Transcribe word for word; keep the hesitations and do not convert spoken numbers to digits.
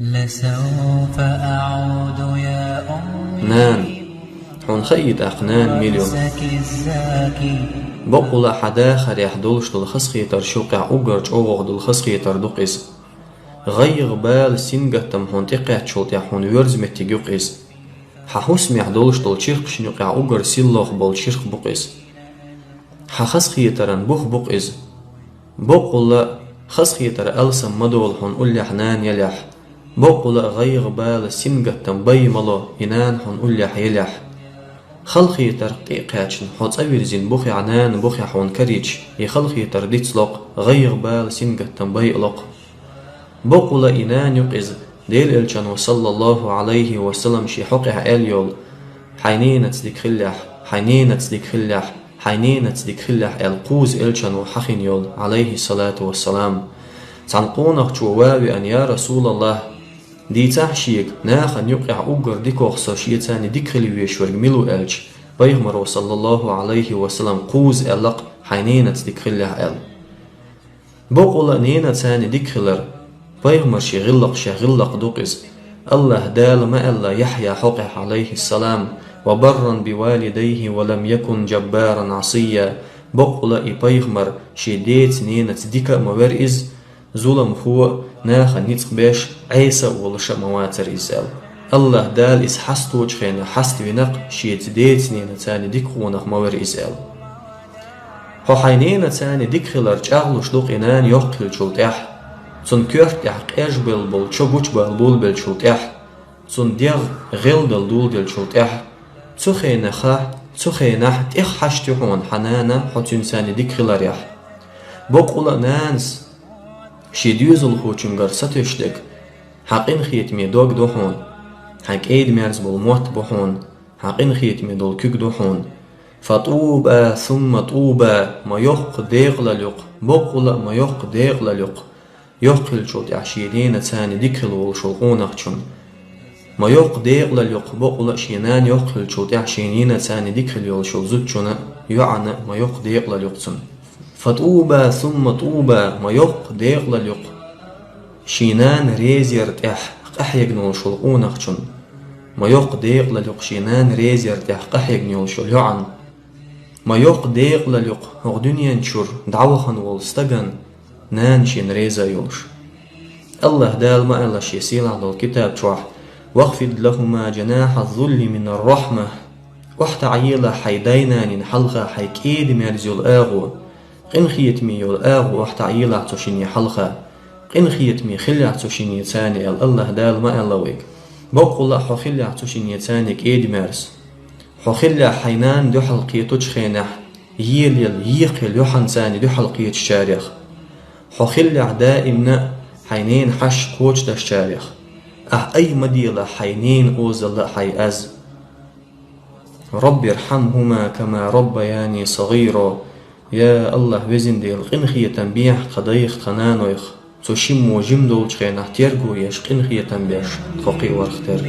لسوف أعود يا أمي. Нана, хьуна хаий тӀаккха нана мила ю? عروسك الزاكي. Боккъала хьан дахарехь долуш долу хазахетарш юкъехь уггар чӀогӀа долу хазахетар ду-кх иза. ГӀайгӀа, бала, сингаттам хьуна тӀекхаьччул тӀаьхьа хьуна воьрзу меттиг ю-кх иза. Хьан хӀусамехь долуш долу чиркхашна юкъехь уггар сийлахь болу чиркх бу-кх иза. Хьан хазахетаран бух бу-кх иза. Боккъала хазахетар алсам ма долу хьуна уллехь нана елехь. Боккъала гӀайгӀа, бала, сингаттам бай ма ло и нана хьуна уллехь елехь. Халахетарх тӀе а кхаьчна, хьо цӀа вирзина бухехь, нана бухехь хьуна карийча, и халахетар дицло-кх, гӀайгӀа, бала, сингаттам байъало-кх. Боккъала и нана ю-кх иза, Делан Элчано, саллаллаху Ӏалайхи ва саллам, шен хьокъехь аьлла йолу: «Хьайн ненаца дика хилалахь, хьайн ненаца дика хилалахь, хьайн ненаца дика хилалахь», — аьлла, кхузза Элчано хьахийна йолу, Ӏалайхи салату ва салам. Цхьана къонахчо ван а веана: «Я Расулаллах, дийцахьа шега, нахана юкъехь уггар дикох со шеца дика хила везаш верг мила ву?» — аьлча, Пайхамаро, саллаллаху Ӏалайхи ва саллам, кхузза аьлла-кх: «Хьайн ненаца дика хилалахь», — аьлла. Боккъала ненаца дика хилар, пайхамаран гӀиллакхашех гӀиллакх ду-кх иза. АллахӀ Дала ма аьлла Яхьъя хьокъехь, Ӏалайхиссалам: «Ва барран би валидайхи ва лам якун джаббаран Ӏасийя». Боккъала и пайхамар шен деца-ненаца дика а ма вара иза, зуламхо а, нахана ницкъ беш, Ӏеса а волуш а ма вацара иза аьлла. АллахӀ Дала иза хьасточу хенахь хьаставина-кх, шеца деца-ненаца дика къонах ма вара иза аьлла. Хьо хьайн ненаца дика хилар чӀагӀлуш ду-кх и нана йоккха хиллачул тӀаьхьа, цуьнан коьрта тӀехь къежбелла болу чо гучубала болабеллачул тӀаьхьа, цуьнан дегӀ гӀелдала доладеллачул тӀаьхьа. Цу хенахь, цу хенахь тӀех хьашт ю хьуна хьан нана хьо цуьнца дика хиларехь. Боккъала а нанас шен доьзалхочуьнгара сатуьйсуш дерг: «Хьан къинхетаме дог ду хьуна, хьайн кӀеда-мерза болу мотт бу хьуна, хьан къинхетаме долу куьг ду хьуна». «Фа тӀуба сумма тӀуба», ма йоккха декъалалла ю-кх, боккъала а ма йоккха декъалалла ю-кх, йоккха хиллачул тӀаьхьа шен ненаца дика хила волуш волу къонахчунна. Ма йоккха декъалалла ю-кх, боккъала а шен нана йоккха хиллачул тӀаьхьа шен ненаца дика хила йолуш волу зудчунна, йоӀана ма йоккха декъалалла ю-кх цунна. «Фа тӀуба сумма тӀуба», ма йоккха декъалалла ю-кх шен нана резаяра тӀехь къахьегна волуш волу къонахчунна. Ма йоккха декъалалла ю-кх шен нана резаяра тӀехь къахьегна йолуш йолу йоӀанна. Ма йоккха декъалалла ю-кх хӀокху дуьнен чуьра дӀавахана волу стагана, нана шена реза йолуш. АллахӀ Дала ма аьлла шен сийлахь долу китаб чохь: «Вахфид лахума джанахьа ззулли мина ррахьма». ОхьатаӀаелахь хьайн дай-нанна хьалха хьайн кӀеда-мерза йолу агӀо, къинхетаме йолу агӀо охьатаӀаелахь цу шинна хьалха. Къинхетаме хилалахь цу шинца аьлла, АллахӀ Дала ма аьлла вайга. Боккъала а хьо хилалахь цу шинца кӀеда-мерза. Хьо хилалахь хьайн нана дуьхьал кхетачу хенахь, елаелла, екхаелла юьхьанца дуьхьал кхетачарех. Хьо хилалахь даимна а хьайн ненан хьашт кхочушдашчарех. Ахь айма делахь хьайн ненан озалла а, хьайн аз. «Рабби рхьамхума кама раббаяни сагӀира». Я АллахӀ, везан Дела, къинхетам бехьа тхан дайх, тхан нанойх, цу шиммо жима долчу хенахь терго еш къинхетам беш тхо кхиаварх тера.